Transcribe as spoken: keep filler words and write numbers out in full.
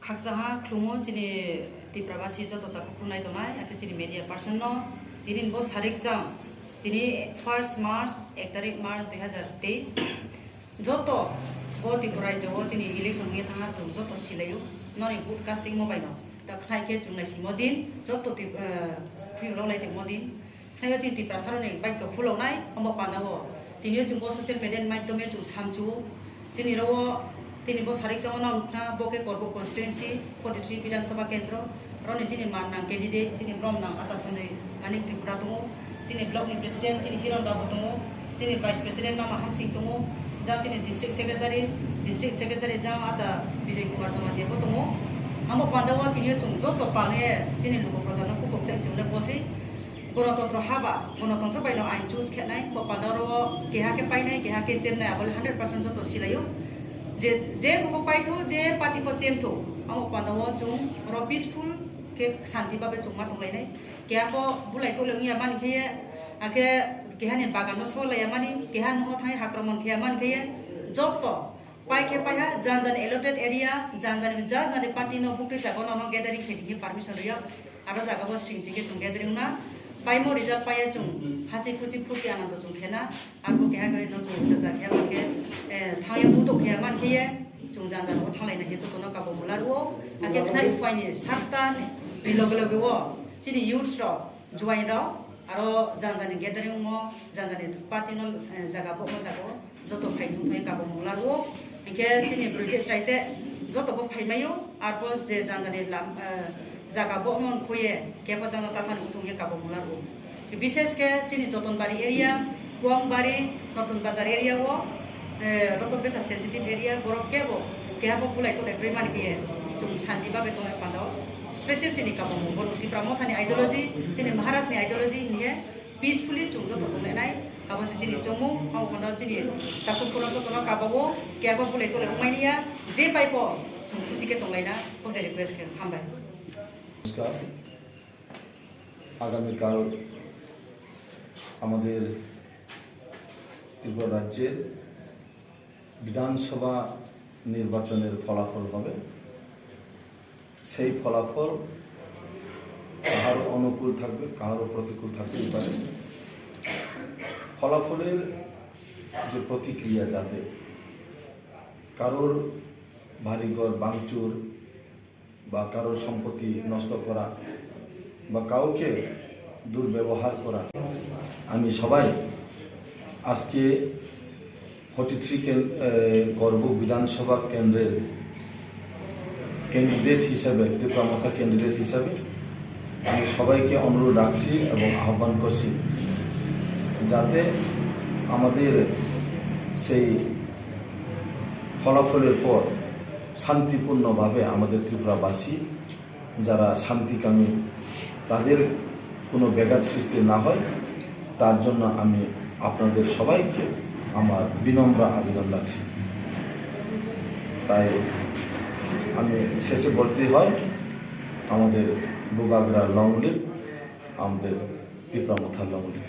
Khakchangha khlumo chini Tiprabasi joto takhuk khunai tongnai, akhe chini media person no tini bo sarik jang, tini first March, ek tarik March dui hazar teis. Joto bo Tripura rajyo o chini election wngya thangha, chwng joto silaio, noni vote casting mo baino. Da khnai khe chwng naisimo din, joto Tip-, eh, khuyung rok lai tongmo din. Khnai o chini Tiprasa rokni bike khuloknai, omo panda o. Tini o chwng bo social media ni maidhyam o chwng samchu o. Chini ro o, tini bo sarik jang o nang nukna, bo khe Korbuk constituency, forty three Bidhan Sabha Kendro. Roni chini man nang candidate, chini brom nang Ata Sanjay Manik Tripura tongo, chini block ni president, chini Hiron Babu tongo, chini vice president Mama Hamsing tongo, jang chini district secretary, district secretary jang Ata Bijoy Kumar Jamatia bo tongo. Amo panda o tini o chwng joto palni chini luku praja no khupok chai chwng le bosi. Gonotantro haba, gonotantro bai no ain choose khenai, bo panda oro keha khe painai, keha khe chemnai, abole hundred percent joto silaio. Je, je bubo paitho, je party bo chemtho, amo panda o chwng oro peaceful khe santi babe chwng ma tonglainai. Keha ko bulai tole wngya mani khe, akhe keha ni bagan no solaiya mani, keha no thangwi hakromon khe mani khe, joto pai khe paiha, jan jan allotted area, jan jan jan jan party no bukti jaga no, no gathering khe di permission riya. Aro jaga bo sing sing khe chwng gathering na. Paimo result paiya chwng hasi khusi phurti anando chwng khena. Arbo keha khe no chwng uta ja khe man khe, eh, thangya buto khe man khe ye. Chwng jan jan bo thanglai na khe joto no kabo mula ruo. Akhe khnai phaini sakta ni loge loge o chini youths rok, juain rok, aro jan jan ni gathering mo, jan jan ni party no, eh, jaga bo mo jaga o. Joto phai thung thung ye kabo mungla rwo. Hinkhe chini brigade chaite joto bo phai maio, arpho je jang jani lam, eh, jaga bo mon khuye, kebo jang tathani thung ye kabo mungla rwo. Bishes khe chini Jotonbari area, Kuangbari, Notun Bazar area o, eh, roto betha sensitive area, borok kebo keha bo bulai tolai kwrwi man khe ye, chwng santi babe tongnai panda o. Special chini kabo mung, bono Tipra Mothani ideology, chini Maharaj ni ideology hinkhe, peacefully chwng joto tonglainai, abo se chini chongmung, abo bono chini takhuk phuru jotono kabao, kebo bulai tolai wngmani ya, je pai pho chwng khusi khe tonglaina, bo se request khe hambai. নমস্কার। আগামীকাল আমাদের ত্রিপুরা রাজ্যের বিধানসভা নির্বাচনের ফলাফল হবে। সেই ফলাফল কাহারও অনুকূল থাকবে, কাহারও প্রতিকূল থাকতেই পারে। ফলাফলের যে প্রতিক্রিয়া, যাতে কারোর বাড়িঘর ভাঙচুর বা কারোর সম্পত্তি নষ্ট করা বা কাউকে দুর্ব্যবহার করা, আমি সবাই আজকে ফর্টি থ্রি কেন-, এ, গর্ব বিধানসভা কেন্দ্রের ক্যান্ডিডেট হিসাবে, ত্রিপুরা মথা ক্যান্ডিডেট হিসাবে আমি সবাইকে অনুরোধ রাখছি এবং আহ্বান করছি, যাতে আমাদের সেই ফলাফলের পর শান্তিপূর্ণভাবে আমাদের ত্রিপুরাবাসী যারা শান্তিকামী, তাদের কোনো ব্যাঘাত সৃষ্টি না হয়, তার জন্য আমি আপনাদের সবাইকে আমার বিনম্র আবেদন রাখছি। তাই আমি শেষে বলতে হয়, আমাদের বুবাগ্রা লং লিভ, আমাদের তিপ্রা মথা লং লিভ।